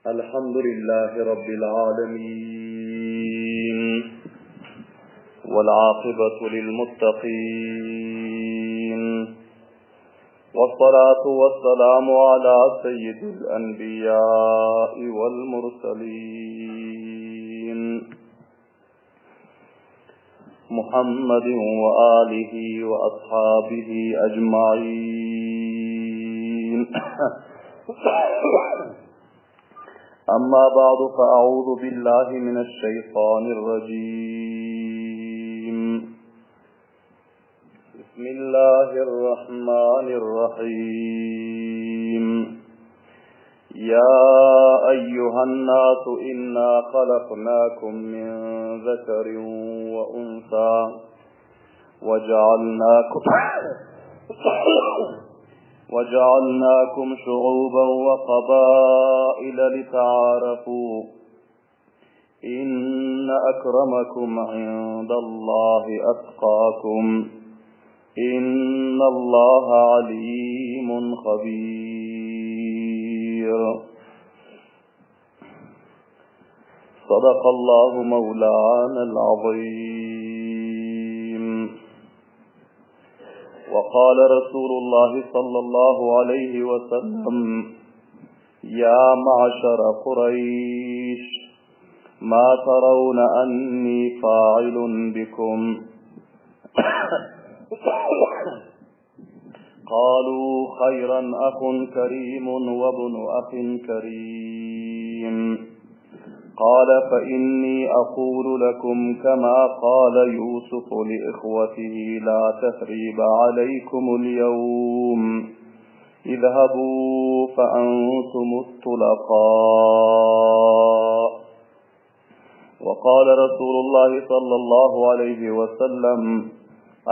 الحمد لله رب العالمين والعاقبة للمتقين والصلاة والسلام على سيد الأنبياء والمرسلين محمد وآله وأصحابه أجمعين أما بعد فأعوذ بالله من الشيطان الرجيم بسم الله الرحمن الرحيم يا أيها الناس إنا خلقناكم من ذكر وأنثى وجعلناكم وجعلناكم شعوبا وقبائل لتعارفوا إن أكرمكم عند الله أتقاكم إن الله عليم خبير صدق الله مولانا العظيم وقال رسول الله صلى الله عليه وسلم يا معشر قريش ما ترون أني فاعل بكم قالوا خيرا أخ كريم وابن أخ كريم قال فإني أقول لكم كما قال يوسف لإخوته لا تثريب عليكم اليوم اذهبوا فأنتم الطلقاء وقال رسول الله صلى الله عليه وسلم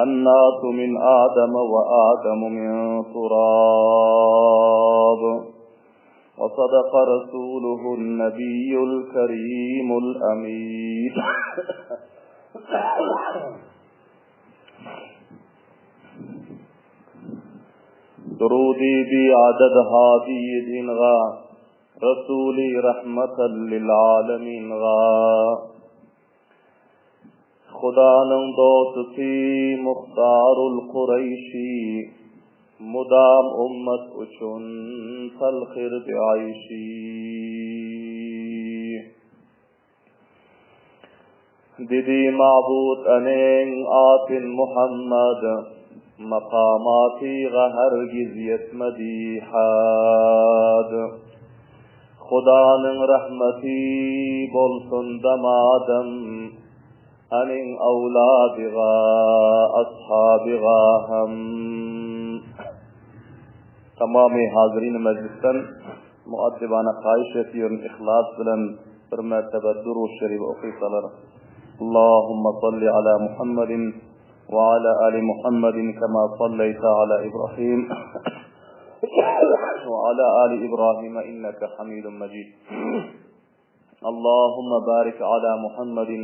الناس من آدم وآدم من تراب وصدق رسوله النبي الكريم الأمين درودي بعدد هادي دينغا رسولي رحمة للعالمين غا Hudanyň dosty Muhtarul Kureýşi, Mudam ummat üçin talhyrdy aýşy. Didi mabut aneň atyn Muhammad, Makamatyga hergiz ýetmedi had. Hudanyň rahmeti bolsun damadym, Anyň awladyga, ashabyga hem. Tamamy hazyrin mejlisden muaddibana haýyş etýärin yhlas bilen bir mertebe Durud şeribi okysalar. Allahumma salli ala Muhammedin we ala ali Muhammedin kema salleýte ala Ibrahim we ala ali Ibrahim inneke Hamidun Mejid. Allahumma barik ala Muhammedin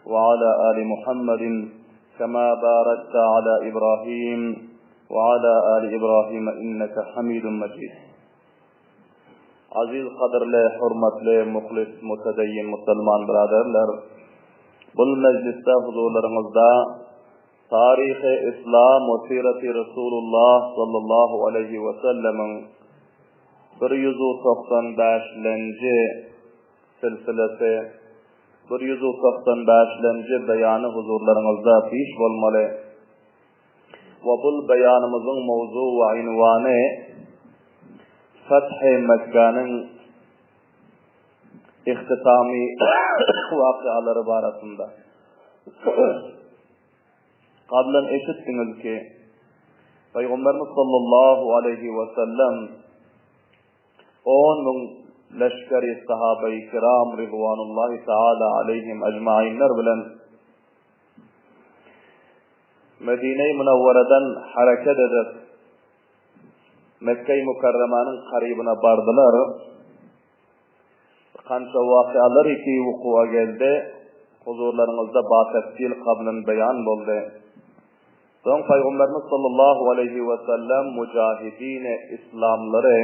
we ala ali Muhammedin kema barakte ala Ibrahim we ala ali Ibrahim inneke Hamidun Mejid. Aziz gadyrly, hormatly, muhlis, mutedeýin musulman byraderler! Bul mejlisde huzurlaryňyzda Taryhy Yslam we Siraty Resulullah sallallahu aleýhi we sellemiň 195-lenji silsilesi, 195-lenji beýany huzurlaryňyzda piş bolmaly. We bul beýanymyzyň mowzu we ünwany Feth-i Mekgäniň ihtitamy wakyalary barasynda. Gablan eşitdiňiz ki, Pygamberimiz sallallahu aleýhi we sellem 10 müň leşgeri sahabeýi kiram rizwanullahi taala aleýhim ejmainler bilen Medine-i Münewweredan hereket edip, Mekge-i Mükerremäniň karybyna bardylar. Kança wakyalar ki wukuwa geldi, huzurlaryňyzda batefsil kablyn beýan boldy. Soň Pygamberimiz sallallahu aleýhi we sellem mujahidine islamlary.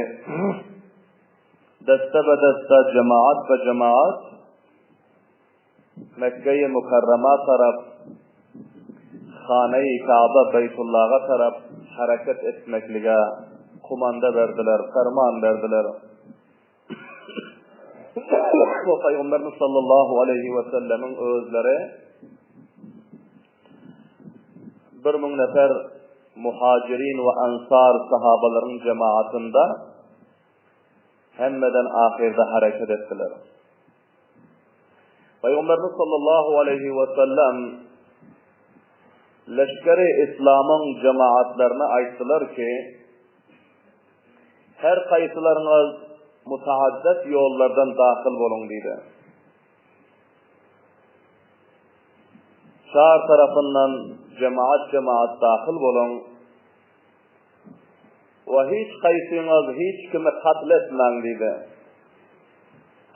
Desse-be-desse, jemaat-be-jemaat Mekge-i Mükerrema tarap, Hane-i Kabe Beýtullaga tarap hereket etmeklige kumanda berdiler, ferman berdiler. We Pygamberimiz sallallahu aleýhi we sellemiň özleri 1000 nefer muhajirin we ansar sahabalaryň jemaatynda hemmeden ahyrda hereket etdiler. Pygamberimiz sallallahu aleýhi we sellem leşgeri islamyň jemaatlaryna aýtdylar ki, Her haýsylaryňyz mutaaddat ýollardan dahyl boluň diýdi. Çar tarapyndan jemaat-jemaat dahyl boluň we hiç haýsyňyz hiç kimi katl etmäň diýdi.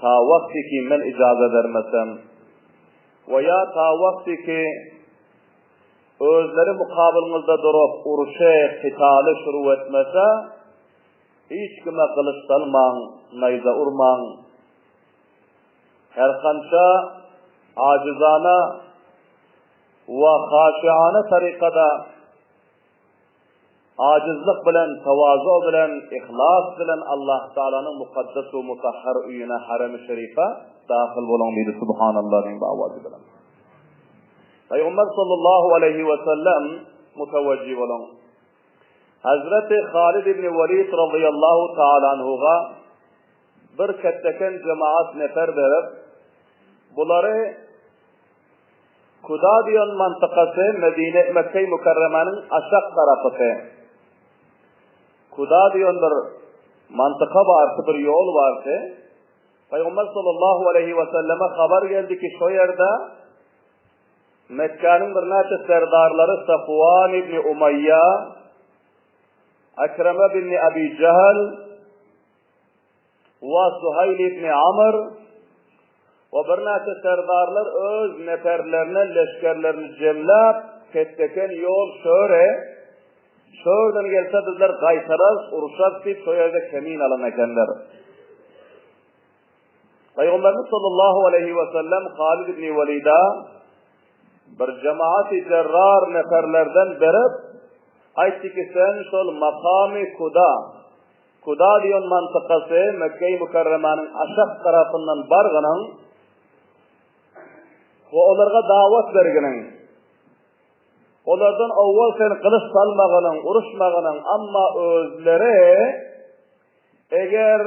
Ta wagty ki men ijaza bermesem we ýa ta wagty ki Özleri mukabylyňyzda durup, urşy, kitaly şuru etmese, hiç kime gylyç salmaň, naýza urmaň. Her kança ajyzana we haşyana tarykada Ajyzlyk bilen, tawazu bilen, yhlas bilen Allah Tagalanyň mukaddes we mutahhar öýüne, Harem-i Şerife dahyl boluň diýdi. Subhanallah diýiň bu awazy bilen. Pygamber sallallahu aleýhi we sellem mutawajjih boluň. Hazreti Halid ibn Walid radıyallahu taala anhuga bir ketdeken jemaat nefer berip, bulary Kuda diýen mantykasy Medine, Mekge-i Mükerremäniň aşak tarapysy. Kuda diýen bir mantyka bardy, bir ýol bardy. Pygamber sallallahu aleýhi we selleme habar geldi ki, şo ýerde Mekgäniň birnäçe serdarlary Safwan ibn Umaýýa, Akrama ibn Abi Jahl, We Suhaýl ibn Amr we birnäçe serdarlar öz neperlerini, leşgerlerini jemläp, ketdeken ýol şöre, şörden gelse bizler gaýtararys, uruşarys diýip, şo ýerde kemin alan ekenler. Pygamberimiz sallallahu aleýhi we sellem Halid ibn Welida bir jemaat-i jerrar neperlerden berip, aýtdy ki, sen şol makamy Kuda, Kuda diýen mantykasy Mekge-i Mükerremäniň aşak tarapyndan bargynyň we olarga dawat berginiň. Olardan owwal sen gylyç salmagynyň, uruşmagynyň, amma özleri eger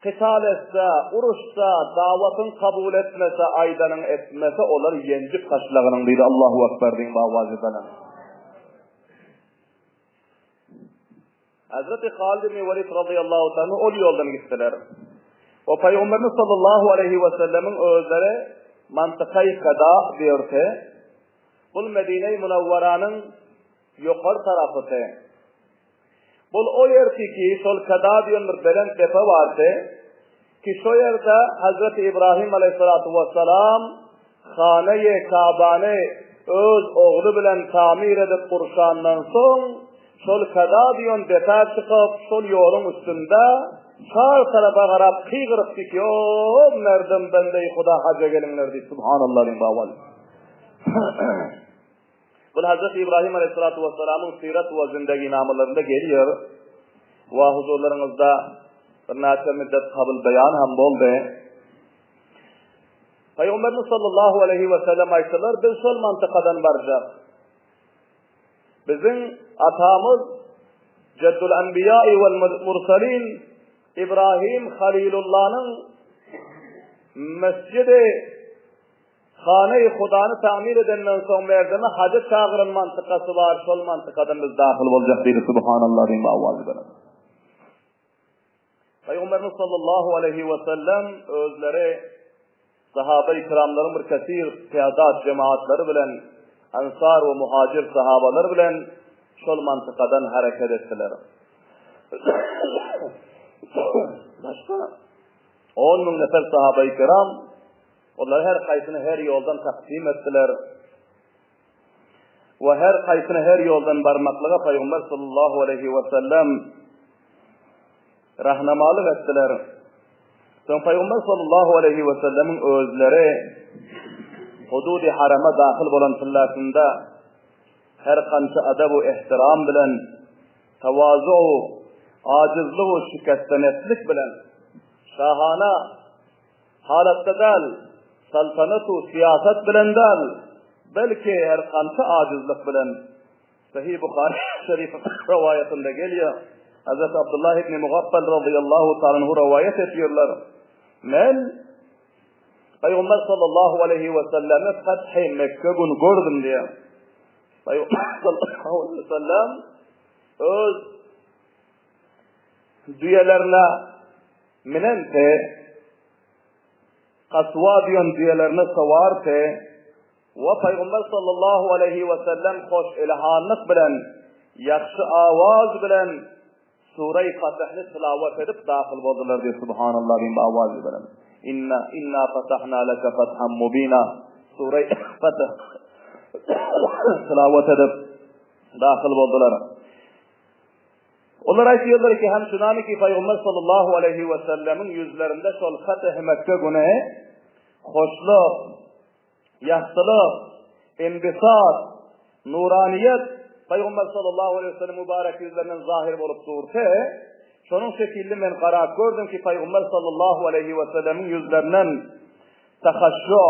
kytal etse, uruşsa, dawatyň kabul etmese, aýdanyňy etmese, olary ýenjip taşlagynyň diýdi. Allahu Ekber diýiň bawazy bilen. Hazreti Halid ibn Walid radıyallahu ta'ala ol ýoldan gitdiler. We Pygamberimiz sallallahu aleýhi we sellemiň özleri mantykaý kada diýerdi. Bul Medine-i Munawwaranyň ýokary tarapydy. Bul o ýerki ki, şol kada diýen bir belent depe bardy. Ki şo ýerde Hazreti Ibrahim aleýhissalatu wessalam Hane-i Kabany öz ogly bilen tamir edip gurşandan soň, şol Kada diýen depä çykyp, şol ýoluň üstünde çar tarapa garap gygyrypdy ki, O, merdim, bende-i Huda haja geliňler diýip, Subhanallah diýiň bawal. Bul Hazreti Ibrahim aleýhissalatu wessalamyň syrat we zindeginamalarynda gelýär we huzurlaryňyzda birnäçe müddet kabyl beýan hem boldy. Pygamberimiz sallallahu aleýhi we sellem aýtdylar, biz şol mantykadan barjak. Biziň atamyz Jeddul Enbiýai wal Mursalin Ibrahim Halilullanyň mesjidi Hane-i Hudany tamir edenden soň merdemi haja çagyran mantykasy bar, şol mantykadan biz dahyl boljak diýdi, Subhanallah diýiň bu awazy bilen. Pygamberimiz sallallahu aleýhi we sellem özleri sahaba-i kiramlaryň bir kesir tädat jemaatlary bilen Ansar we Muhajir sahabalar bilen şol mantykadan hereket etdiler. Başga 10 müň nefer sahaba-i kiram Olar her haýsyny her ýoldan taksym etdiler we her haýsyny her ýoldan barmaklyga Pygamber sallallahu aleýhi we sellem. Rahnamalyk etdiler. Soň Pygamber sallallahu aleýhi we sellemiň özleri hududy harama dahyl bolan pyllasynda her kança adab we ehtiram bilen, tawazu, ajyzlyk we şikeslenetlik bilen şahana halatda däl, saltanat we syýasat bilen däl, belki her kança ajyzlyk bilen Sahyh Buhary şerifiň rowaýatynda gelýär. Hazreti Abdullah ibn Mugaffal razyýallahu taala anhu rowaýat edýärler. Men Pygamber sallallahu aleýhi we sellemi Fethi Mekke gün gördüm diýär. Pygamber sallallahu aleýhi we sellem öz düýelerine minente Kaswa diýen düýelerine sowardy. We Pygamber sallallahu aleýhi we sellem hoş ilhanlyk bilen, ýagşy awaz bilen Sureý Fatihni tilawat edip dahyl boldular diýip Subhanallah diýip awaz bilen. Inna inna fatahna leke fathan mubina Sureý Fatih tilawat edip dahyl boldular. Olar aýtýarlar ki, hem şunany ki Pygamber sallallahu aleýhi we sellemiň ýüzlerinde şol Fatih Mekke güni hoşluk, ýagtylyk, inbisat, nuraniýet Pygamber sallallahu aleýhi we sellem mübarek ýüzlerinden zahyr bolup dursa, şonuň şekilli men garap gördüm ki, Pygamber sallallahu aleýhi we sellemiň ýüzlerinden tahaşşu,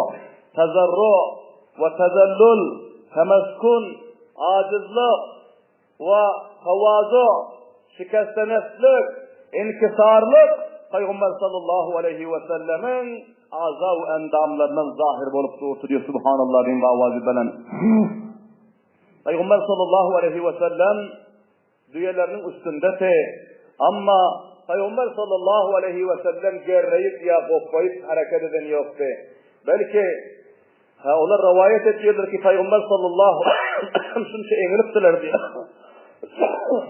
tazarru we tazallul, temeskun, ajyzlyk, we tawazu, şikesteneslik, inkisarlyk Pygamber sallallahu aleýhi we sellemiň aza we endamlaryndan zahyr bolup durdy diýip subhanallah diýip awazy belent. Pygamber sallallahu aleýhi we sellem düýeleriniň üstündeti, amma Pygamber sallallahu aleýhi we sellem gerreýip ýa gopbaýyp hereket eden ýokdy. Belki Hä, olar rowaýat edýärler ki, Pygamber sallallahu aleýhi we sellem şunça eňilipdiler diýip.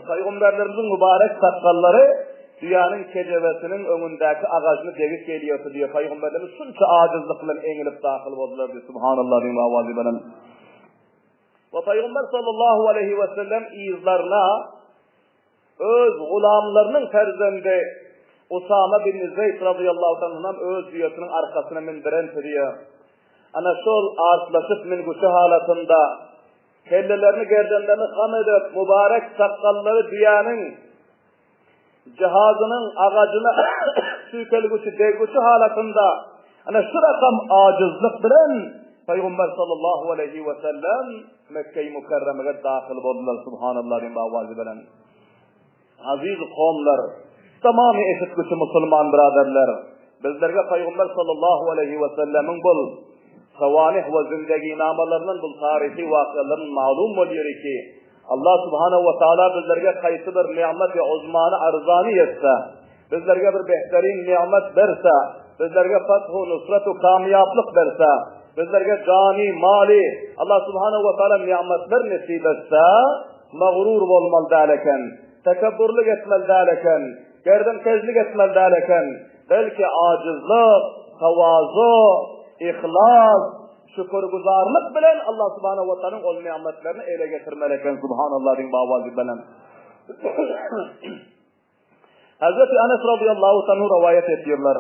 Pygamberlerimiziň mübarek sakgallary düýäniň kejebesiniň öňündäki agajyny degip gelýärdi diýip, pygamberlerimiz şunça ajyzlyk bilen eňilip dahyl boldular diýip, subhanallah diýip awazy bilen. We Pygamber sallallahu aleýhi we sellem yzlaryna Öz gulamlarynyň perzendi Usama bin Zeýd razyýallahu anhunam öz düýesiniň arkasyna mindiren diýýär. Ana şol artlaşyp mingüçi halatynda, kellelerini gerdenlerini ham edip, mübarek sakgallary düýäniň jihazynyň agajyna süýkelgüçi, deggüçi halatynda, ana şu rakam ajyzlyk bilen Pygamber sallallahu aleýhi we sellem Mekge-i Mükerremege dahyl boldular, Subhanallah diýen awazy bilen. Aziz kowumlar, tamamy eşitgüçi musulman byraderler, bizlerge Pygamber sallallahu aleýhi we sellemiň bul sawanih we zindeginamalaryndan bul taryhy wakyalaryndan malum bolýar ki, Allah subhanahu we taala bizlerge haýsy bir ni'met-i uzmany arzany etse, bizlerge bir behterin ni'met berse, bizlerge fath-u nusrat-u kamýaplyk berse, bizlerge jany, maly Allah subhanahu we taala ni'metler nesip etse, magrur bolmaly däl eken, tekebburlyk etmeli däl eken, gerdenkejlik etmeli däl eken, belki ajyzlyk, tawazu, yhlas, Şükürgüzarlyk bilen Allah subhanahu wa taalaň ol nimetlerini ele getirmeli eken subhanallah diýip awazy belent. Hazreti Anas radıyallahu anhu rivayet ediyorlar.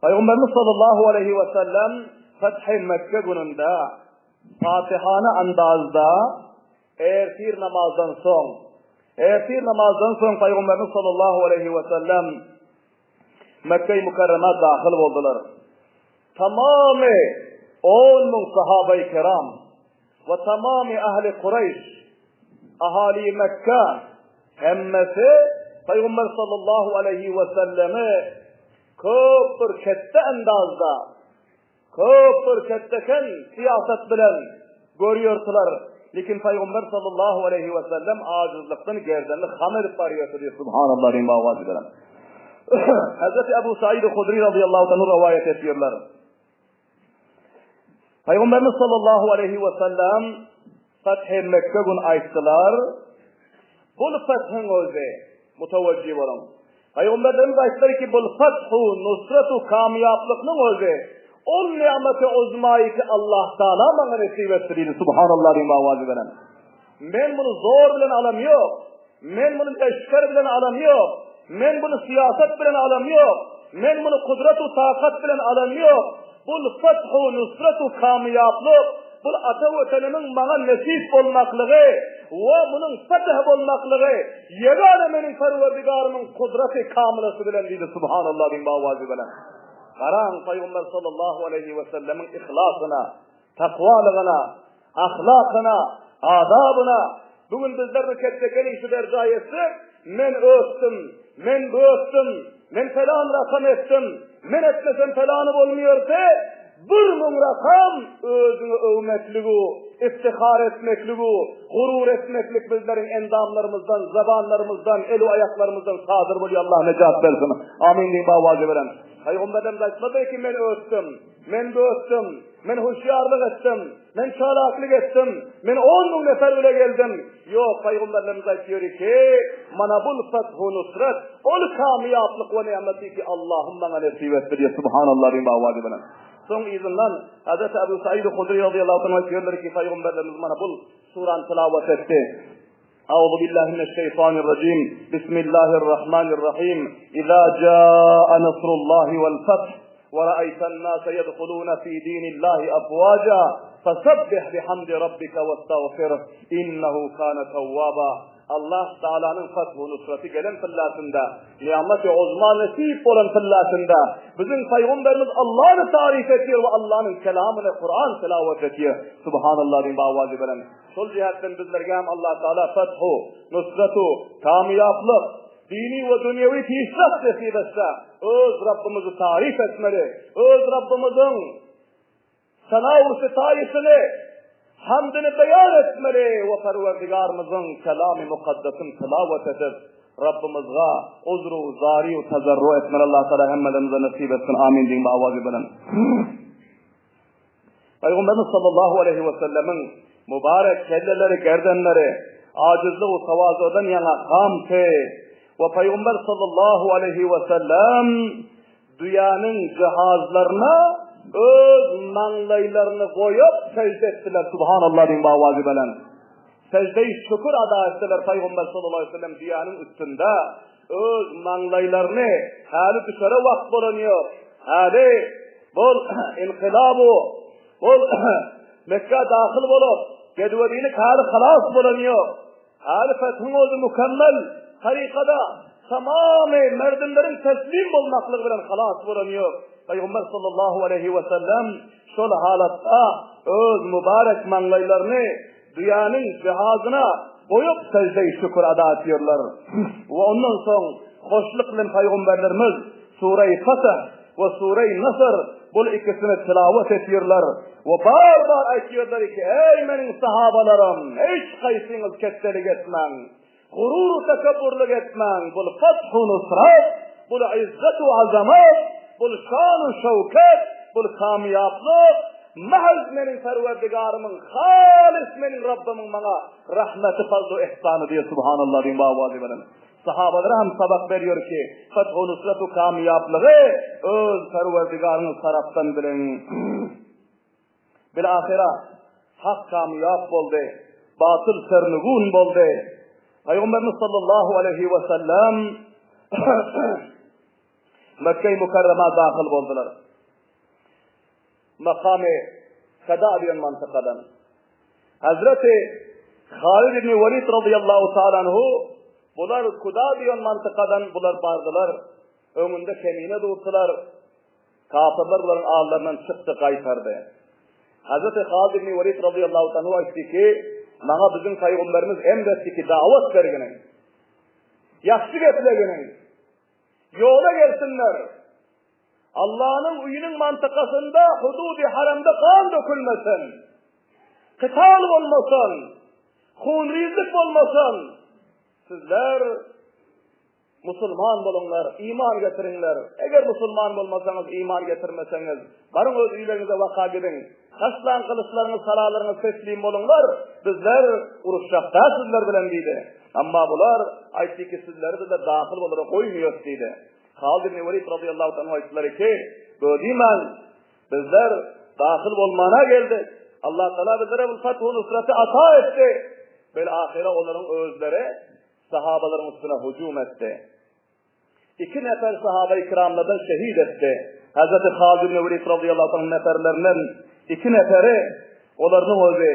Peygamberimiz sallallahu aleyhi ve sellem Fethi Mekke gününde Fatihany andazda ertir namazdan soň ertir namazdan soň Peygamberimiz sallallahu aleyhi ve sellem Mekge-i Mükerremä dahyl boldular. Tamamy 10 müň sahabeýi kiram we tamamy ähli Kureýş, ahali Mekge hemmesi Pygamber sallallahu aleýhi we sellemi köp bir ketde endazda Köp bir ketdeken syýasat bilen görýärsiler. Lekin Pygamber sallallahu aleýhi we sellem ajyzlykdan gerdenini ham edip barýardy diýip subhanallah diýip awaz beren. Hazreti Abu Said Hudri radıyallahu anhu rivayet ediyorlar. Peygamberimiz sallallahu aleyhi ve sellem Fethi Mekke gün aýtdylar. Bul fethiň özi, mutawajjih boluň. Pygamberlerimiz aýtdylar ki, bul fethu, nusratu, kamýaplygynyň özi, ol ni'meti uzmaýy ki Allah Taala maňa nesip etdi diýdi. Subhanallah diýip awazy beren. Men muny zor bilen alam ýok. Men muny leşger bilen alam ýok. Men muny syýasat bilen alam ýok. Men muny kudrat-u takat bilen alam ýok. Bul feth-u nusrat-u kamyýaplyk, bul ata Watanymyň maňa nesip bolmaklygy we munuň feth bolmaklygy ýegana meniň Perwerdigarymyň kudraty kamylasy bilen diýdi. Subhanallah diýiň bawajy bilen. Garaň Pygamber sallallahu aleýhi we sellemiň yhlasyna, takwalygyna, ahlakyna, adabyna. Bu gün bizler bir ketdeken işi berjaý etsek, men ötdüm, men bökdüm, men pelan rakam etdim, men etmesem pelany bolmýardy, 1000 rakam özüňi öwmekligu, iftihar etmekligu, gurur etmeklik bizleriň endamlarymyzdan, zabanlarymyzdan, el-u aýaklarymyzdan sadyr bolýar, Allah nejat bersin. Amin diýip awazy beren. Pygamberimiz aýtmady ki men ötdüm, men bökdüm, men huşýarlyk etdim, men çalaklyk etdim, men 10 mün nefer bile geldim. Ýok, pygamberlerimiz aýtýar ki, mana bul fethu nusret, ol kamyýaplyk we nimeti ki Allahym maňa nesip etdi diýip subhanallah diýip awazy bilen. Soň yzyndan Hazreti Abu Said Hudri radiyallahu anh aýtýarlar ki, pygamberlerimiz mana bul surany tilawat etdi. Auzu billahi mineşşeýtanirrajim. Bismillahirrahmanirrahim. Iza jaa nasrullahi wal fath we ra'aýtan nasa yedhuluna fi dinillahi afwaja fasabbih bihamdi rabbika westagfirh innehu kana tawwaba. Allah Taalanyň fath we nusraty gelen pyllasynda, ni'meti uzma nesip bolan pyllasynda biziň pygamberimiz Allahny taryf etýär we Allahnyň kelamyny Kuran tilawat etýär. Subhanallah diýip awazy bilen. Şol jähetden bizlerge hem Allah Taala fethu, nusratu, kamyýaplyk, dini we dünýewi pişreft nesip etse, öz Rabbymyzy taryf etmeli, öz Rabbymyzyň sena-u sitaýyşyny, hamdyny beýan etmeli we Perwerdigarymyzyň Kelamy Mukaddesin tilawat edip, Rabbymyzga uzru, zary-u tazarru etmeli. Allah Taala hemmelerimize nesip etsin. Amin diýiň awazy bilen. Pygamberimiz sallallahu aleýhi we sellemiň mübarek kelleleri, gerdenleri ajizlik we tawazudan ýaňa hamty we Pygamber sallallahu aleýhi we sellem düýäniň jihazlaryna öz maňlaýlaryny goýup sežde etdiler. Subhanallah diýiň bawazy bilen. Sežde-i şükür ada etdiler Pygamber sallallahu aleýhi we sellem düýäniň üstünde öz maňlaýlaryny häli düşere wagt bolan ýok. Häli bol inkylabu bol Mekgä dahyl bolup, gedwedilik häli halas bolan ýok. Häli fethiň özi mükemmel tarykada tamamy merdimleriň teslim bolmaklygy bilen halas bolan ýok. Pygamber sallallahu aleýhi we sellem şol halatda öz mübarek maňlaýlaryny Düýäniň jihazyna goýup sežde-i şükür ada etýärler. We ondan soň hoşluk bilen pygamberlerimiz Sure-i Fetih we Sure-i Nasr bul ikisini tilawat etýärler we bar-bar aýtýarlar ki, Eý meniň sahabalarym, hiç haýsyňyz ketdelik etmäň! Gurur-u tekebburlyk etmäň, bul feth-u nusrat, bul yzzet-u azamat, bul şan-u şöwket, bul kamyýaplyk, mahz meniň Perwerdigarymyň, halys meniň Rabbymyň maňa rahmeti, fazl-u ihsany diýip, Subhanallah diýiň bu owazy bilen. Sahabalara hem sabak berýär ki, feth-u nusrat-u kamyýaplygy öz Perwerdigaryňyz tarapdan biliň. Bilahyra hak kamyýap boldy, batyl sernigun boldy. Pygamberimiz sallallahu aleýhi we sellem Mekge-i Mükerremä dahyl boldular. Makamy Kada diýen mantykadan. Hazreti Halid ibn Walid radiyallahu ta'ala anhu bular Kuda diýen mantykadan bular bardylar. Öňünde kemine durdular. Kapyrlar bularyň allaryndan çykdy, gaýtardy. Hazreti Halid ibn Welid razyýallahu anhu aýtdy ki, Maňa biziň pygamberimiz emr etdi ki, dawat berginiň. Ýagşy gepleginiň. Ýola gelsinler. Allanyň öýüniň mantykasynda, hududy haramda gan dökülmesin. Kytal bolmasyn. Hunrizlik bolmasyn. Sizler Musulman boluňlar, iman getiriňler. Eger musulman bolmasaňyz, iman getirmeseňiz, baryň öz öýleriňize waka gidiň. Taşlaň gylyçlaryňyzy, salalaryňyzy teslim boluňlar. Bizler uruşjak däl sizler bilen diýdi. Emma bular aýtdy ki, sizleri bizler dahyl bolara goýmaýarys diýdi. Halid ibn Welid razyýallahu anhu aýtdylar ki, Gödimäň, bizler dahyl bolmana geldik. Allah Taala bizlere bu fethu nusraty ata etdi. Bil ahyra olaryň özleri. Sahabalaryň üstüne hujum etdi. Iki nefer sahaba-i kiramlardan şehit etdi. Hazreti Halid ibn Welid razyýallahu anh neferlerinden iki neferi olarynyň özi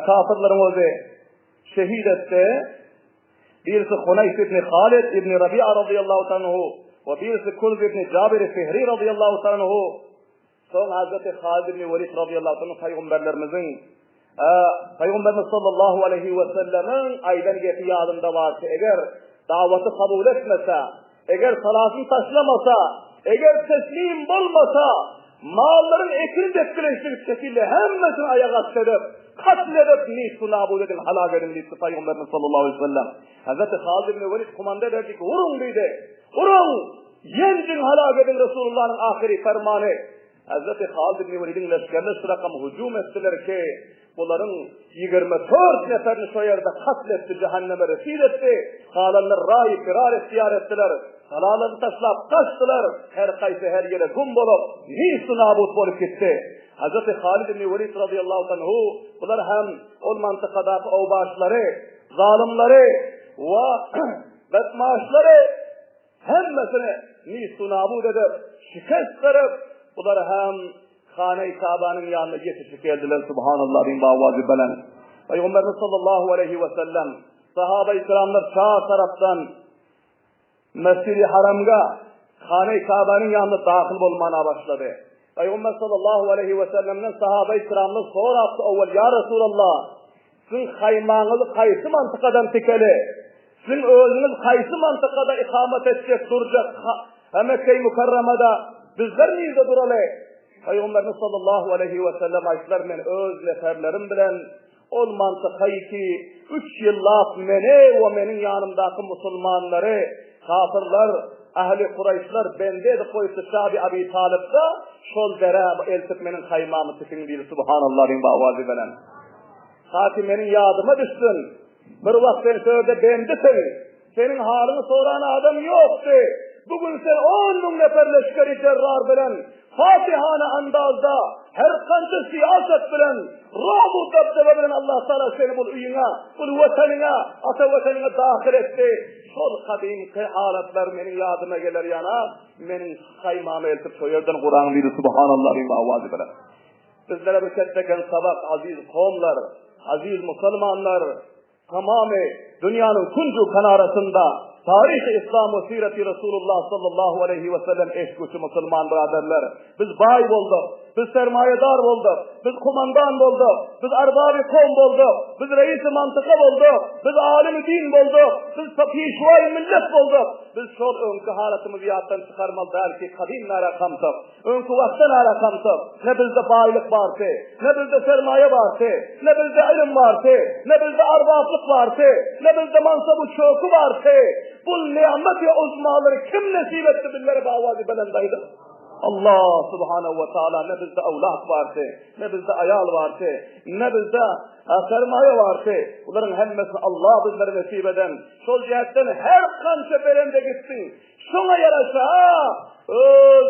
kafirleriň özi şehit etdi. Birisi Hunaýs ibn Halid ibn Rabi'a razyýallahu anhu we birisi Kurz ibn Jabir Fihri razyýallahu anhu. Soň Hazreti Halid ibn Welid razyýallahu anhu pygamberlerimiziň Pygamberimiz sallallahu aleýhi we sellemiň aýdan gepi ýadynda bardy, eger dawaty kabul etmese, eger salatyny taşlamasa, eger teslim bolmasa, mallaryň ekini depgileşdirip şekilde hemmesini aýak asty edip, katl edip, nisfu nabud ediň, halak ediň diýipdi Pygamberimiz sallallahu aleýhi we sellem. Hazreti Halid ibn Welid komanda berdi ki, uruň diýdi. Uruň! Ýenjiň halak ediň Resulullanyň ahyry permany. Hezreti Halid ibn Welidiň leşgerine şu rakam hüjüm etdiler ki, bularyň 24 neferini şo ýerde katl etdi, jähenneme resid etdi. Galanlar raýy firar ihtiýar etdiler. Galalaryny taşlap gaçdylar. Her haýsy her ýere gum bolup, nistu nabut bolup gitdi. Hezreti Halid ibn Welid razyýallahu anhu bular hem ol mantykadaky owbaşlary, zalymlary we betmaşlary Hemmesini nistu-nabut edip, şikest berip, bular hem Hana-i Kabanyň ýanyna ýetişip geldiler. Subhanallah diýiň bawazy belent. Pygamberimiz sallallahu aleýhi we sellem sahaba-i kiramlar çar tarapdan Mesjidi Haramga, Hana-i Kabanyň ýanyna dahyl bolmana başlady. Pygamber sallallahu aleýhi we sellemden sahaba-i kiramlar sorapdy owal, Ýa Resulallah, Siziň haýmaňyzy haýsy mantykadan tikeli? Siziň özüňiz haýsy mantykada ikamat etjek, durjak, ha Mekgeýi Mükerremada bizler nirde duraly? Pygamberimiz sallallahu aleýhi we sellem aýtdylar, men öz neferlerim bilen ol mantykaýy ki, üç ýyllap meni we meniň ýanymdaky musulmanlary kafyrlar, ähli kuraýyşlar bendi edip goýupdy Şabi Abi Talypda, şol derä eltip meniň haýmamy tikiň diýdi, Subhanallah diýiň bawazy bilen. Hati meniň ýadyma düşsün. Bir wagt sen şu ýerde bendisiň. Seniň halyňy soran adam ýokdy. Bu gün sen 10 müň nefer leşgeri jerrar bilen fatihana andazda her kança syýasat bilen robu dabdaba bilen Allah Taala seni bul öýüňe, bul watanyňa, ata watanyňa dahyl etdi. Şol gadymky halatlar meniň ýadyma geler ýana, meniň haýmamy eltip şo ýerden guraň diýdi subhanallah diýip awazy bilen. Bizlere bir ketdeken sabak aziz kowumlar, aziz musulmanlar, tamamy dünýäniň künju kanarasynda taryhy islam we sireti Resulullah sallallahu aleýhi we sellem eşitgüçi musulman byraderler, biz baý bolduk, biz sermaýadar bolduk, biz kumandan bolduk, biz arbaby kowum bolduk, biz reisi mantyka bolduk, biz alymy din bolduk, biz pişwaýy millet bolduk. Biz şol öňki halatymyzy ýatdan çykarmaly däl ki kadym nara kamsyk. Öňki wagtdan ara kamsyk, ne bizde baýlyk bardy, ne bizde sermaýa bardy, ne bizde ylym bardy, ne bizde arbaplyk bardy, ne bizde mansab-u çöki bardy. Bul ni'met-i uzmalary kim nesip etdi bizlere bi awazy belend aýdyň. Allah subhanahu we taala ne bizde awlat bardy, ne bizde aýal bardy, ne bizde sermaýa bardy. Bularyň hemmesini Allah bizlere nesip eden. Şol jähtden her kança belende gitsin, Şoňa ýaraşa öz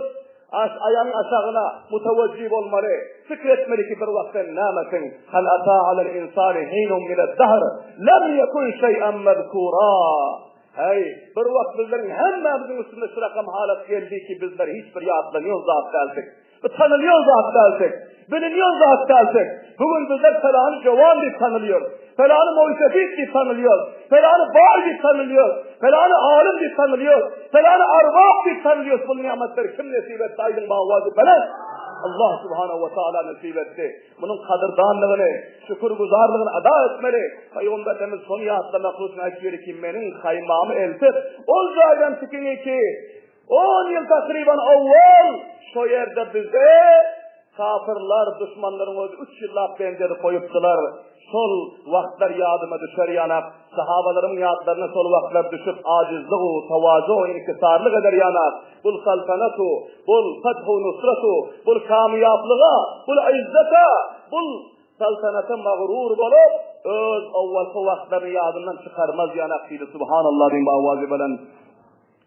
aş aýagyň aşagyna mutawajjih bolmaly, pikir etmeli ki bir wagt sen nämesiň, Hal ata alel insani hinun mined dahr, lem yekun şeý'en mezkura. Häý, bir wagt bizleriň hemmämiziň üstüne şu rakam halat geldi ki bizler hiç bir ýatlanýan zat däldik. Bu tanylýan zat däldik. Bilinýän zat däldik. Bu gün bizler pelany jowan diýip tanylýarys. Pelany moýsefit diýip tanylýarys. Pelany baý diýip tanylýarys. Pelany alym diýip tanylýarys. Pelany arbap diýip tanylýarys. Bu nimetleri kim nesip etdi aýdyň bawazy belent. Allah subhanahu wa taala nesip etdi. Munuň kadyrdanlygyny, şükürgüzarlygyny ada etmeli. Pygamberimiz şony ýatlamak üçin aýtýar ki, meniň haýmamy eltip, ol jaýdan tikiň ki, On ýyl takryban owwal şo ýerde bize kafyrlar, duşmanlaryň özi üç ýyllap bendi edip goýupdylar. Şol wagtlar ýadyma düşer ýanak, sahabalarymyň ýatlaryna şol wagtlar düşüp ajizlig-u, tawazu, inkisarlyk eder ýanak, bul saltanatu, bul fethu nusratu, bul kamyýaplyga, bul yzzata, bul saltanata magrur bolup, öz owwalky wagtlaryny ýadyndan çykarmaz ýanak diýdi. Subhanallah diýiň bu awazy belent.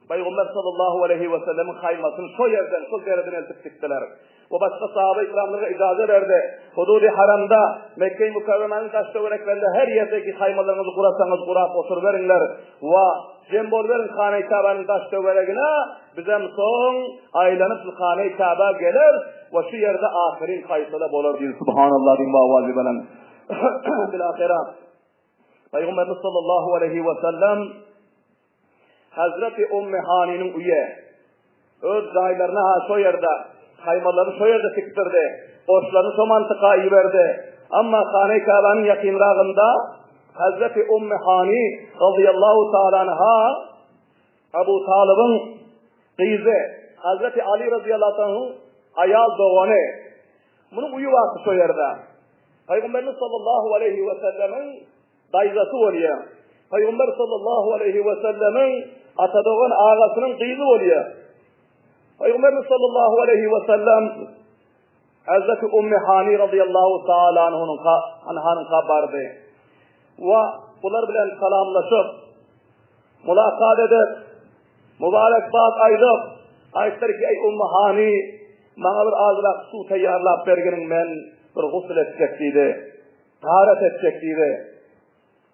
Pygamber sallallahu aleýhi we sellemiň haýmasyny şo ýerden, şol dereden eltip dikdiler. We başga sahaba-ikramlara ijaza berdi. Hududy Haramda, Mekge-i Mükerremäniň daş-töwereklerinde her ýerdeki haýmalaryňyzy gurasaňyz gurap oturyberiňler we jem boluberiň Hana-i Käbäniň daş-töweregine, bizem soň aýlanyp şu Hana-i Käbä geleris we şu ýerde ahyryn faýsala bolar diýdi. Subhanallah diýiň owazy bilen. Bilahyra Pygamberimiz sallallahu aleýhi we sellem Hezreti Ummi Hanynyň uýy öz jaýlaryny-ha şo ýerde, haýmalaryny şo ýerde tikdirdi, goşlaryny şo mantyka iberdi. Emma Hany Käbäniň ýakynragynda Hezreti Ummi Hany razyýallahu taala anha Abu Talybyň gyzy, Hezreti Ali razyýallahu anhuň aýal dogany. Munuň uýy bardy şo ýerde. Pygamberimiz sallallahu aleýhi we sellemiň daýzasy bolýar. Pygamber sallallahu aleýhi we sellemiň atadogan agasynyň gyzy bolýar. Pygamberimiz sallallahu aleýhi we sellem Hazreti Ummi Hani radıyallahu taala anhunyň anhanyňka bardy. We bular bilen salamlaşyp, mulakat edip, mübarekbat aýdyp, aýtdyr ki, eý Ummi Hani, maňa bir azrak suw taýýarlap berginiň men bir gusl etjek diýdi. Taharet etjek diýdi.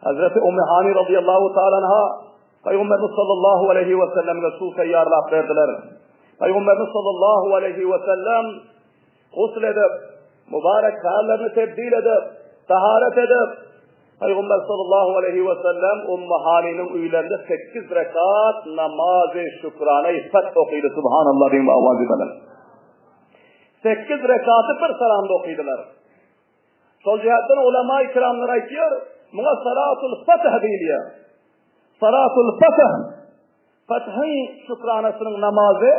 Hazreti Ummi Hani radıyallahu taala anha Pygamberimiz sallallahu aleyhi ve sellemge suw taýýarlap berdiler. Pygamberimiz sallallahu aleyhi ve sellem gusl edip, mübarek hallerini tebdil edip, taharet edip, Pygamber sallallahu aleyhi ve sellem Ummi Hani'niň öýlerinde 8 rekat namazy şükrana feth okydy. Subhanallah diýip awazy bilen. 8 rekaty bir salamda okydylar. Şol jihatdan ulama-i kiramlar aýtýar, muňa salatul fath diýilýär. Salatul fath, fathyň şükranasynyň namazy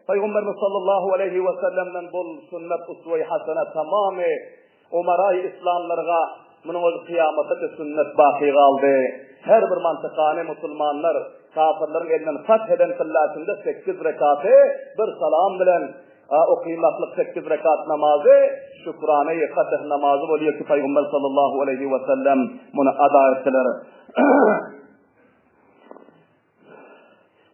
Pygamberimiz sallallahu aleýhi we sellemden bul sünnet uswe-i hasene tamamy umara-i islamlarga munuň özi kyýamata sünnet baky galdy. Her bir mantykany musulmanlar kafirleriň elinden fath eden tyllasynda sekiz rekaty bir salam bilen Okymaklyk sekiz rekat namazy şükrana-i fetih namazy bolýar ki, Pygamber sallallahu aleýhi we sellem muny ada etdiler.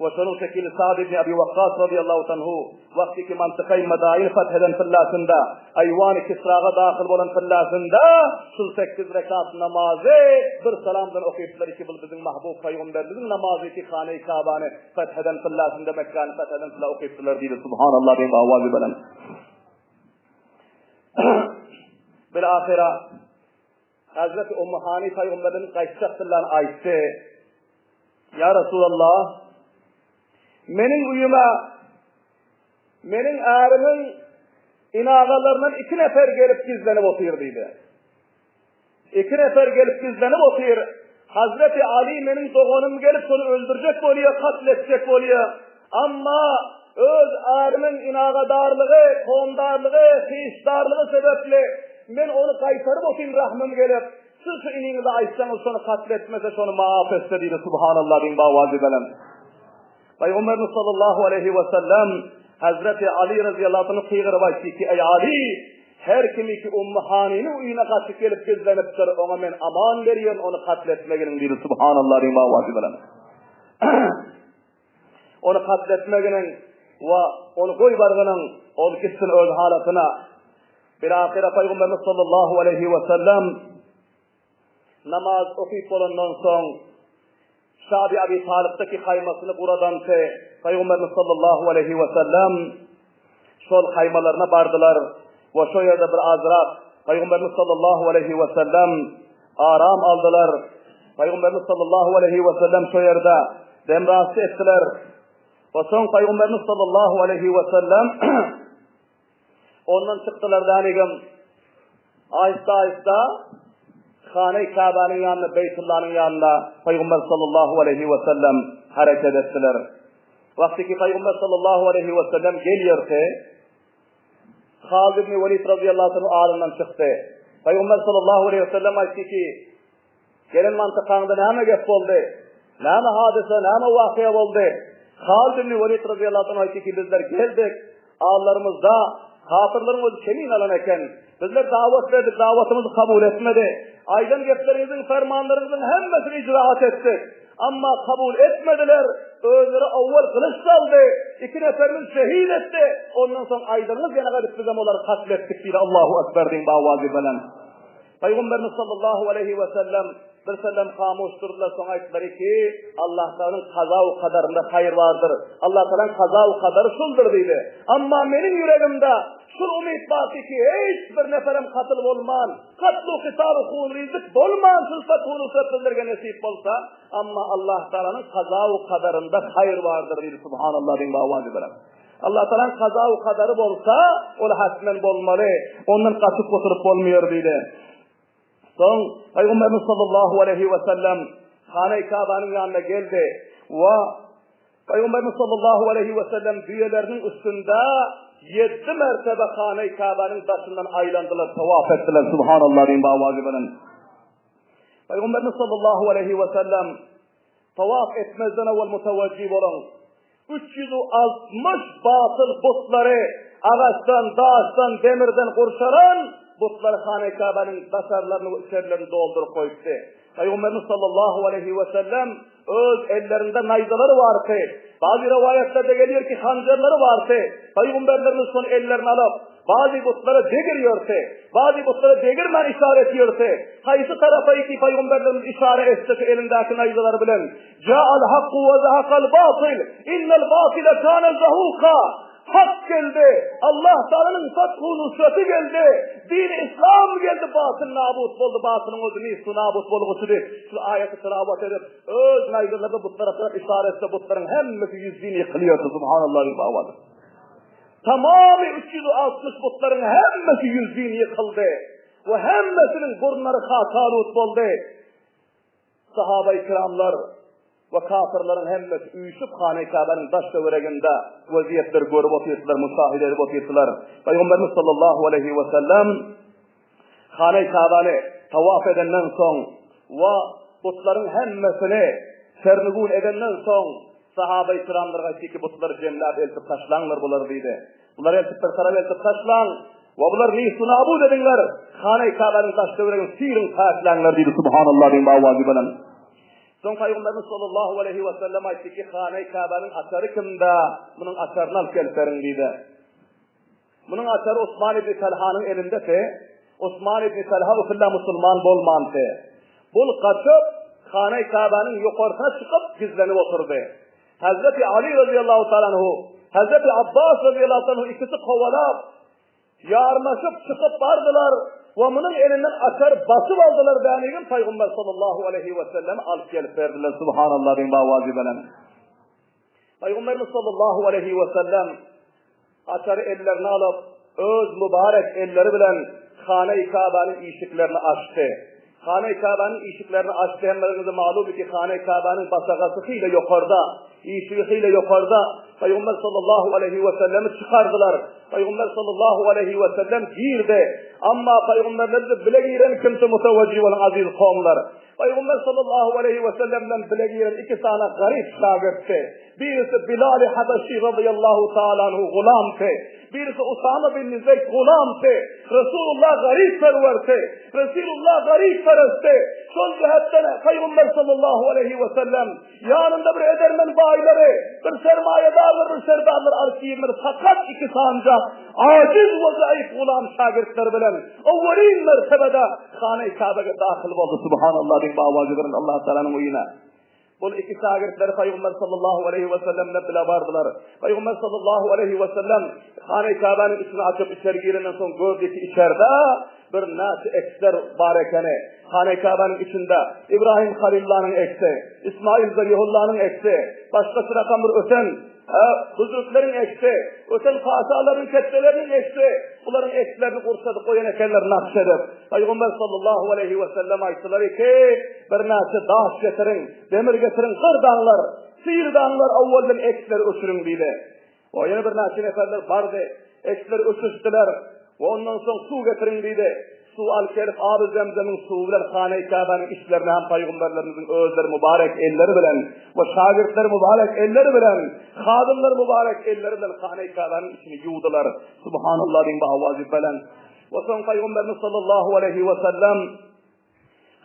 We şonuň şekili Sa'd ibn Abi Waqqas radiyallahu anhu wagty ki mantykaý Madain feth eden tyllasynda Aýwan-y Kisraga dahyl bolan tyllasynda şul sekiz rekat namazy bir salamdan okypdylar ki, bul biziň mahbub pygamberimiziň namazy ki Hane-i Kabany Feth eden tyllasynda Mekgäni feth eden tylla okypdylar diýdi. Subhanallah diýip awazy belent. Bil-ahyra Hazreti Ummu Hani pygamberden gaýtjak tyllany aýtdy. Ýa Resulallah, meniň öýüme meniň ärimiň inagalaryndan iki nefer gelip gizlenip otyr diýdi. Iki nefer gelip gizlenip otyr. Hazreti Aly meniň doganym gelip şony öldürjek bolýar, katl etjek bolýar. Amma öz ärimiň inagadarlygy, kowumdarlygy, hyşdarlygy sebäpli men ony gaýtaryp otyryn rahmym gelip. Siz şu iniňize aýtsaňyz şony katl etmese şony maaf etse diýdi. Subhanallah diýiň bawazy belent. Pygamberimiz sallallahu aleýhi we sellem Hazreti Ali razyýallahu anhu gygyryp aýtdy ki, Eý Ali, her kimi ki Ummu Hanynyň öýüne gaçyp gelip gizlenipdir, oňa men aman berýän, ony katl etmeginiň diýdi. Subhanallah diýip owazy bilen. Ony katl etmeginiň we ony goýbargynyň, ol gitsin öz halatyna. Bilahyra Pygamberimiz sallallahu aleýhi we sellem Namaz okyp bolandan soň, Şabi Abi Talypdaky haýmasyny guradanky Pygamberimiz sallallahu aleýhi we sellem şol haýmalaryna bardylar we şo ýerde bir azrak Pygamberimiz sallallahu aleýhi we sellem aram aldylar. Pygamberimiz sallallahu aleýhi we sellem şo ýerde demrasty etdiler. We soň Pygamberimiz sallallahu aleýhi we sellem Ondan çykdylar dänigem aýysta-aýysta Hana-i Käbäniň ýanyna, Beýtullanyň ýanyna Pygamber sallallahu aleýhi we sellem hereket etdiler. Wagty ki Pygamber sallallahu aleýhi we sellem gelýärdi, Halid ibn Welid radiyallahu anhu alyndan çykdy. Pygamber sallallahu aleýhi we sellem aýtdy ki, Gelen mantykaňda näme gep boldy? Näme hadysa, näme wakyýa boldy? Halid ibn Welid razyýallahu anhu aýtdy ki, bizler geldik, allarymyzda kapyrlaryň özi kemin alan eken. Bizler dawat berdik, dawatymyzy kabul etmedi. Aýdan gepleriňiziň, fermanlaryňyzyň hemmesini icraat etdik. Amma kabul etmediler. Özleri owwal gylyç saldy, iki neferini şehit etdi. Ondan soň aýdyňyz ýene gaýdyp bizem olary katl etdik diýdi. Allahu Ekber diýiň bawazy bilen. Pygamberimiz sallallahu aleýhi we sellem bir sellem hamuş durdular, soň aýtdylar ki, Allah Taganyň kaza we kadarynda haýyr bardyr. Allah Taganyň kaza we kadary şuldur diýdi. Amma meniň ýüregimde şul umyt bardy ki, hiç bir neferem katyl bolman, katlu kitalu hunrizlik bolman şul fethu nusret bizlerge nesip bolsa, amma Allah Taganyň kaza we kadarynda haýyr bardyr diýdi. Subhanallah diýiň bawazy bilen. Allah Tagalaň kaza we kadary bolsa, ol hatmen bolmaly. Ondan gaçyp gutulyp bolmaýar diýdi. Soň Pygamberimiz sallallahu aleýhi we sellem Hana-i Kabanyň ýanyna geldi we Pygamberimiz sallallahu aleýhi we sellem düýeleriniň üstünde ýedi mertebe Hana-i Kabanyň daşyndan aýlandylar, tawaf etdiler. Subhanallah diýiň bawazy bilen. Pygamberimiz sallallahu aleýhi we sellem Tawaf etmezden owal mutawajjih boluň. 360 batyl butlary agaçdan, daşdan, demirden gurşalan butlary Hana-i Käbäniň daşarlaryny we içerilerini dolduryp goýupdy. Pygamberimiz sallallahu aleýhi we sellem öz ellerinde naýzalary bardy. Bazy rowaýatlarda gelýär ki, hanjarlary bardy. Pygamberlerimiz şony ellerine alyp, Bazy butlara degirýärdi, bazy butlara degirmän işara etýärdi. Haýsy tarapa iki pygamberlerimiz işara etse şu elindäki naýzalary bilen, Ja'al hakku we zahakal batyl, innel batyla kana zahuka. Hak geldi, Allah Taalanyň fathu nusraty geldi, dini islam geldi, batyl nabut boldy, batylyň özi nistu nabut bolguçydy. Şu aýaty tilawat edip, öz naýzalaryny butlara tarap işara etse, butlaryň hemmesi ýüzin ýykylýardy. Subhanallah. Tamamy 360 butlaryň hemmesi ýüzin ýykyldy we hemmesiniň burnlary hatalut boldy. Sahaba-i kiramlar we kafirleriň hemmesi üýşüp Hana-i Käbäniň daş-töwereginde weziýetleri görüp otyrdylar, müşahide edip otyrdylar. Pygamberimiz sallallahu aleýhi we sellem Hana-i Käbäni tawaf edenden soň we butlaryň hemmesini sernigun edenden soň Sahaba-i kiramlar aýtdy ki, Butlary jemläp eltip taşlaňlar bulary diýdi. Bulary eltip bir tarapa eltip taşlaň we bulary nist-u-nabud ediňler, Hana-i Käbäniň daş-töweregini syryň päkläňler diýdi. Subhanallah diýiň bawazy bilen. Soň Pygamberimiz sallallahu aleýhi we sellem aýtdy ki, Hana-i Käbäniň açary kimde? Munuň açaryny alyp gelip beriň diýdi. Munuň açary Osman ibn Talhanyň elindedi. Osman ibn Talha usulla musulman bolmandy. Bul gaçyp, Hana-i Käbäniň ýokarsyna çykyp, gizlenip oturdy. Hezreti Ali razyýallahu taala anhu, Hezreti Abbas razyýallahu taala anhu ikisi kowalap, ýarmaşyp çykyp bardylar we munuň elinden açary basyp aldylar dänigin Pygamber sallallahu aleýhi we selleme alyp gelip berdiler. Subhanallah diýiň bawazy bilen. Pygamberimiz sallallahu aleýhi we sellem Açary ellerine alyp, öz mübarek elleri bilen Hana-i Käbäniň işiklerini açdy. Hana-i Käbäniň işiklerini açdy, hemmeleriňize malum ki, Hana-i Käbäniň basagasy hile ýokarda, işigi hile ýokarda. Pygamber sallallahu aleýhi we sellemi çykardylar. Pygamber sallallahu aleýhi we sellem girdi. Amma pygamberler bile giren kimse mutawajjih boluň aziz kowumlar. Pygamber sallallahu aleýhi we sellem bilen bile giren iki sany garyp şagirtdi. Birisi Bilal-i Habeşi razyýallahu taala anhu gulamdy. Birisi Usama bin Zeýd gulamdy. Resulullah garyp perwerdi. Resulullah garyp perestdi. Şol jähetden Pygamber sallallahu aleýhi we sellem ýanynda bir edermen baýlary, bir sermaýadarlary, bir serdarlary alyp girmedi. Fakat iki sanja ajiz we zaif gulam şagirtleri bilen owwelin mertebede Hana-i Käbege dahyl boldy. Subhanallah diýip awazy bilen Allah Taalanyň öýüne. Bul iki şagirtleri Pygamber sallallahu aleýhi we sellemle bile bardylar. Pygamber sallallahu aleýhi we sellem Hana-i Käbäniň içini açyp içeri girenden soň gördi ki içerde bir näçe eksler bar ekeni. Hana-i Käbäniň içinde Ibrahim Halillanyň eksi, Ismail Zabihullanyň eksi, başga rakam bir öten Büzrükleriň eksi, öten paşalaryň ketdeleriniň eksi, bularyň ekslerini gurşadyp goýan ekenler nakş edip. Pygamber sallallahu aleýhi we sellem aýtdylar ki, birnäçe daş getiriň, demir getiriň, gyrdaňlar, syrdaňlar, owaldan eksleri öçüriň diýdi. O ýene birnäçe neferler bardy, eksleri öçürişdiler we ondan soň suw getiriň diýdi. Suw alyp gelip, aby zemzemiň suwy bilen Hana-i Käbäniň içlerini hem pygamberlerimiziň özleri mübarek elleri bilen we şagirtleri mübarek elleri bilen, hadymlary mübarek elleri bilen Hana-i Käbäniň içini ýuwdular. Subhanallah diýiň bu awazy belent. We soň Pygamberimiz sallallahu aleýhi we sellem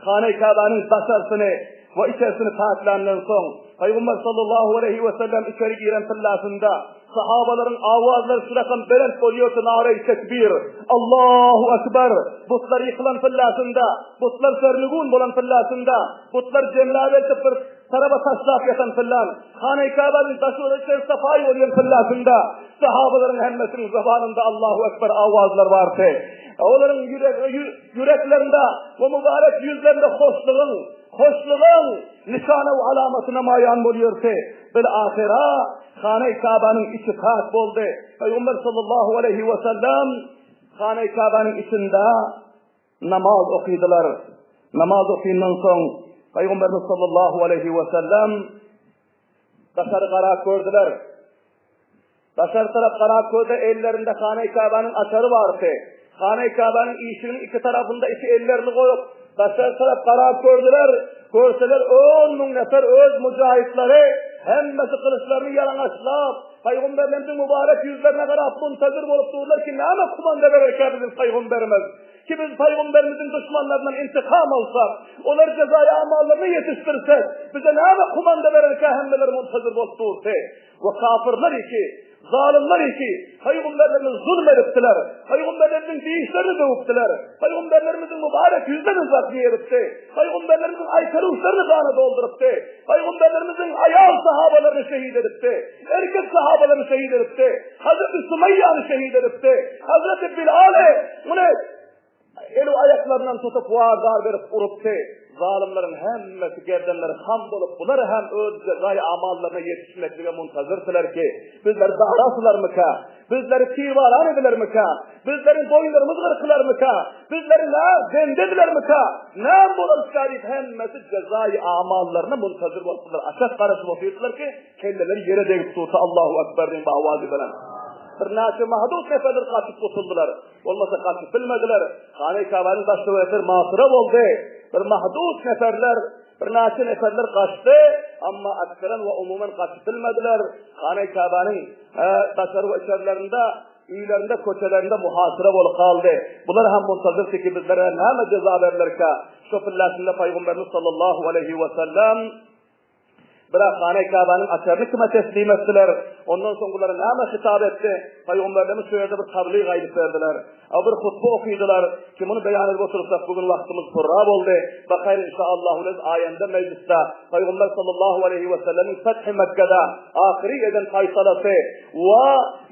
Hana-i Käbäniň daşarsyny. We içerisini päkländen soň, Pygamber sallallahu aleýhi we sellem içeri giren tyllasynda sahabalaryň awazlary şu rakam belent bolýardy, Naraý tekbir, Allahu ekber! Butlar ýykylan tyllasynda, butlar sernigun bolan tyllasynda, butlar jemläp eltip bir taraba taşlap ýatan tyllan, Hanaý Käbäniň daşy we içerisi sapaý bolýan tyllasynda sahabalaryň hemmesiniň zabanynda Allahu ekber awazlar bardy. Olaryň ýüreklerinde we mübarek ýüzlerinde hoşlugyň, Hoşlugyň nyşana we alamaty namaýan bolýardy. Bil-ahyra Hanaý Kabanyň içi päk boldy. Pygamber sallallahu aleýhi we sellem Hanaý Kabanyň içinde namaz okydylar. Namaz okyndan soň Pygamberimiz sallallahu aleýhi we sellem daşary garap gördüler. Daşary tarap garap görse, ellerinde Hanaý Käbäniň açary bardy. Hanaý Käbäniň işiginiň iki tarapynda iki ellerini goýup, daşary tarap garap gördüler. Görseler, 10 müň nefer öz mujahitlary, hemmesi gylyçlaryny ýalaňaçlap, Pygamberlerimiziň mübarek ýüzlerine garap muntazir bolup durlar ki, näme kumanda bererkä biziň Pygamberimiz? Ki biz Pygamberimiziň duşmanlaryndan intikam alsak, olar jezaýy amallaryna ýetişdirsek, bize näme kumanda bererkä hemmeler muntazir bolup durdy. We kafyrlar iki, zalymlar iki, pygamberlerimize zulum edipdiler. Pygamberlerimiziň dişlerini döwüpdiler. Pygamberlerimiziň mübarek ýüzlerini zakmy edipdi. Pygamberlerimiziň aýkaruçlaryny gana doldurypdy. Pygamberlerimiziň aýal sahabalaryny şehit edipdi. Erkek sahabalaryny şehit edipdi. Hazreti Sumaýýany şehit edipdi. Hazreti Bilaly muny Eli aýaklaryndan tutup wazar berip urupdy. Zalymlaryň hemmesi gerdenleri ham bolup, bular hem öz jezaýy amallaryna ýetişmeklige muntazyrdylar ki, bizleri dara asylarmyka? Bizleri tirbaran edilermika? Bizleriň boýunlarymyz gyrkylarmyka? Bizleri nä bende edilermika? Näme bolarka diýip hemmesi jezaýy amallaryna muntazir bolupdylar. Aşak garaşyp otyrdylar ki, kelleleri ýere degip dursa Allahu Ekber diýen bir awazy bilen. Birnäçe mahdut neferler gaçyp gutuldylar. Bolmasa gaçyp bilmediler. Hany Käbäniň daş-töwerekleri masyra boldy. Bir mahdut neferler, birnäçe neferler gaçdy, amma akseren we umuman gaçyp bilmediler. Hany Käbäniň daşary we içerilerinde, öýlerinde, köçelerinde muhasyra bolup galdy. Bular hem muntazyrdy ki, bizlere näme jeza berlerkä? Şo pilläsinde Pygamberimiz sallallahu aleýhi we sellem Birak Hanaý Käbäniň açaryny kime teslim etdiler? Ondan soň bulara näme hitap etdi? Pygamberlerimiz şu ýerde bir tablyg aýdyp berdiler. A bir hutba okydylar ki, muny beýan edip otursak bu gün wagtymyz purra boldy. Bakaýyn inşaallahu lez aýanda mejlisde Pygamber sallallahu aleýhi we sellemiň Fethi Mekgede ahyry eden faýsalasy we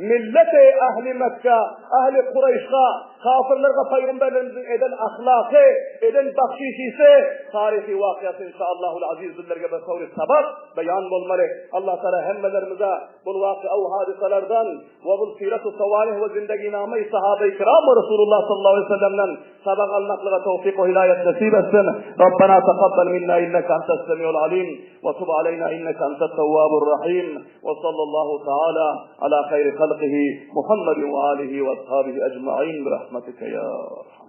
milleti ähli Mekge, ähli Kureýşga Kafyrlarga pygamberlerimiziň eden ahlaky, eden bahşişisi, taryhy wakyasy inşaallahul aziz bizlerge bir sowry sabak beýan bolmaly. Allah Taala hemmelerimize bul waky'a we hadysalardan we bul siratu sawanih we zindeginama-i sahabe-i kiram we Resulullah sallallahu aleýhi we sellemden sabak almaklyga towfik we hidaýat nesip etsin. Rabbena takabbal minna inneke entes semiul alim we tub aleýna inneke entet tewwabur rahim. Wa sallallahu taala ala haýri halkihi Muhammedin we alihi we ashabihi ejmain bi rahmetike ya arhamar.